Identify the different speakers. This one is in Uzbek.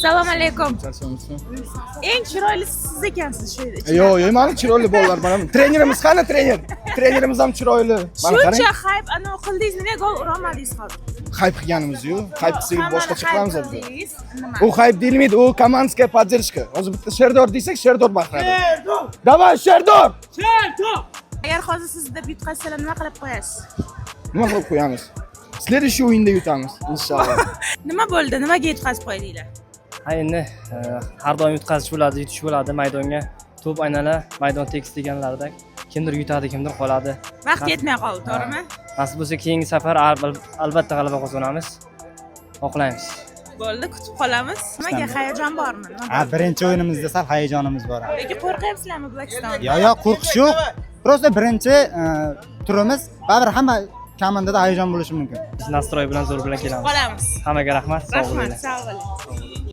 Speaker 1: Assalomu alaykum. Eng chiroylisi siz ekansiz shu yerda.
Speaker 2: Yo'q, yo'q, mani chiroyli bolalar mana. Trenerimiz qani, trener? Trenerimiz ham chiroyli. Mana qarang.
Speaker 1: Shuncha хайп anavi qildingiz, nima gol urolmadingiz hozir?
Speaker 2: Хайп qilganimiz yo'q. Хайп qilsak,
Speaker 1: Hammani
Speaker 2: boshqacha
Speaker 1: хайп
Speaker 2: qilamiz biz.
Speaker 1: qildingiz. Nima?
Speaker 2: U хайп deyilmaydi, u командская поддержка. Hozir bitta "Sherdor" desak, "Sherdor" baqiradi. Давай, Sherdor!
Speaker 1: Agar hozir siz deb yutqazsalar, nima qilib qo'yasiz?
Speaker 2: Nima qilib qo'yamiz? Следующий o'yinda yutamiz, inshaalloh.
Speaker 1: Nima bo'ldi? Nimaga yutqazib qo'ydinglar?
Speaker 3: Ha, endi har doim yutqazish bo'ladi, yutish bo'ladi. Maydonga to'p aynala, maydon tekis deganlaridek, kimdir yutadi, kimdir qoladi.
Speaker 1: Vaqt yetmay qoldi, to'g'rimi?
Speaker 3: Nasib bo'lsa, keyingi safar albatta g'alaba qozonamiz. Oqlaymiz.
Speaker 1: Bo'ldi, kutib qolamiz. Nimaga, hayajon bormi? Nima
Speaker 4: Ha,
Speaker 1: bor?
Speaker 4: birinchi o'yinimizda sal hayajonimiz bor.
Speaker 1: Lekin qo'rqyapsizlarmi Blackstone?
Speaker 4: Yo'q, qo'rqish yo'q. Просто birinchi turimiz, baribir hamma komandada hayajon bo'lishi mumkin.
Speaker 3: Biz настрой bilan, zo'r bilan kelamiz.
Speaker 1: Qolamiz.
Speaker 3: Hammaga rahmat, sog'
Speaker 1: Rahmat,
Speaker 3: bo'linglar.
Speaker 1: sog' bo'ling.